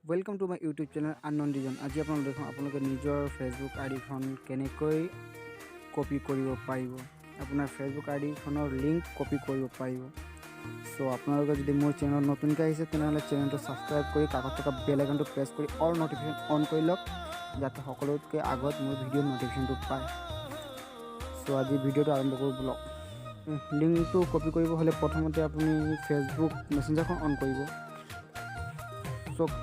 Welcome to my YouTube channel Unknown Reason. আজি আপোনালোক দেখোঁ আপোনালোকে নিজৰ ফেচবুক আই ডিখন কেনেকৈ কপি কৰিব পাৰিব, আপোনাৰ ফেচবুক আই ডিখনৰ লিংক কপি কৰিব পাৰিব। চ' আপোনালোকে যদি মোৰ চেনেলত নতুনকৈ আহিছে, তেনেহ'লে চেনেলটো ছাবস্ক্ৰাইব কৰি কাষত থকা বেল আইকনটো প্ৰেছ কৰি অল নটিফিকেশ্যন অন কৰি লওক, যাতে সকলোতকৈ আগত মোৰ ভিডিঅ' নটিফিকেশ্যনটো পায়। চ' আজি ভিডিঅ'টো আৰম্ভ কৰোঁ বলক। লিংকটো কপি কৰিব হ'লে প্ৰথমতে আপুনি ফেচবুক মেছেঞ্জাৰখন অন কৰিব। চ'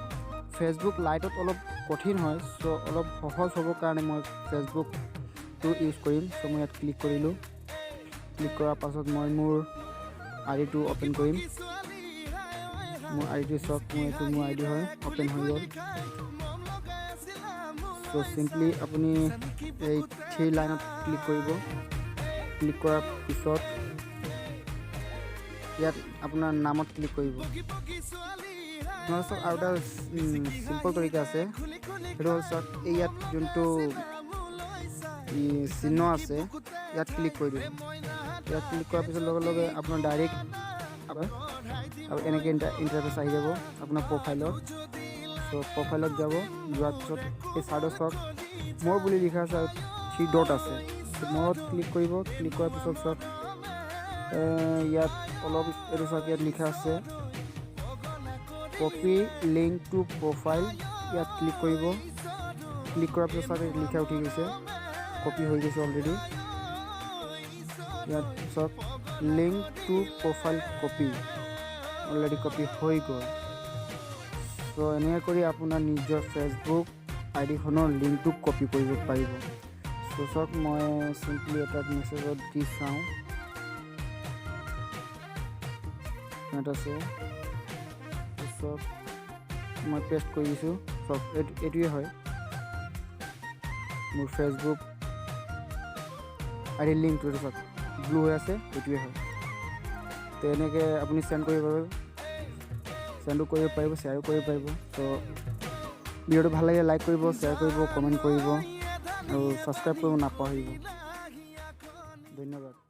ফেচবুক লাইটত অলপ কঠিন হয়, চ' অলপ সহজ হ'বৰ কাৰণে মই ফেচবুকটো ইউজ কৰিম। চ' মই ইয়াত ক্লিক কৰিলোঁ। ক্লিক কৰাৰ পাছত মই মোৰ আই ডিটো অ'পেন কৰিম। মোৰ আই ডিটো চাওক, মোৰ এইটো মোৰ আই ডি হয়, অ'পেন হৈ গ'ল। চ' চিম্পলি আপুনি এই থ্ৰী লাইনত ক্লিক কৰিব। ক্লিক কৰাৰ পিছত ইয়াত আপোনাৰ নামত ক্লিক কৰিব। নহ'লে চাওক, আৰু এটা চিম্পল তৰিকা আছে। সেইটো হ'ল, চাওক, এই ইয়াত যোনটো চিহ্ন আছে, ইয়াত ক্লিক কৰি দিব। ইয়াত ক্লিক কৰাৰ পিছত লগে লগে আপোনাৰ ডাইৰেক্ট আৰু এনেকৈ ইণ্টাৰফেচ আহি যাব আপোনাৰ প্ৰফাইলত। চ' প্ৰফাইলত যাব। যোৱাৰ পিছত এই চাইডত চাওক, মোৰ বুলি লিখা আছে আৰু থ্ৰী ডট আছে। মৰত ক্লিক কৰিব। ক্লিক কৰাৰ পিছত চাওক, ইয়াত অলপ এইটো চাওক, ইয়াত লিখা আছে কপি লিংক টু প্ৰফাইল। ইয়াত ক্লিক কৰিব। ক্লিক কৰাৰ পিছত চাওক, লিখা উঠি গৈছে, কপি হৈ গৈছে অলৰেডি। ইয়াত চাওক, link to profile copy, already copy হৈ গ'ল। চ' এনেকৈ কৰি আপোনাৰ নিজৰ ফেচবুক আই ডিখনৰ লিংকটো কপি কৰিব পাৰিব। চ' চাওক, মই চিম্পলি এটা মেছেজত দি চাওঁ। ইয়াত আছে, চাওক, মই পেষ্ট কৰি দিছোঁ। চাওক, এইটোৱে হয় মোৰ ফেচবুক আই ডি লিংকটো। এইটো চাওক, ব্লু হৈ আছে, এইটোৱে হয়। তো এনেকৈ আপুনি চেণ্ড কৰিব পাৰিব, চেণ্ডো কৰিব পাৰিব, শ্বেয়াৰো কৰিব পাৰিব। তো ভিডিঅ'টো ভাল লাগিলে লাইক কৰিব, শ্বেয়াৰ কৰিব, কমেণ্ট কৰিব আৰু ছাবস্ক্ৰাইব কৰিব নাপাহৰিব। ধন্যবাদ।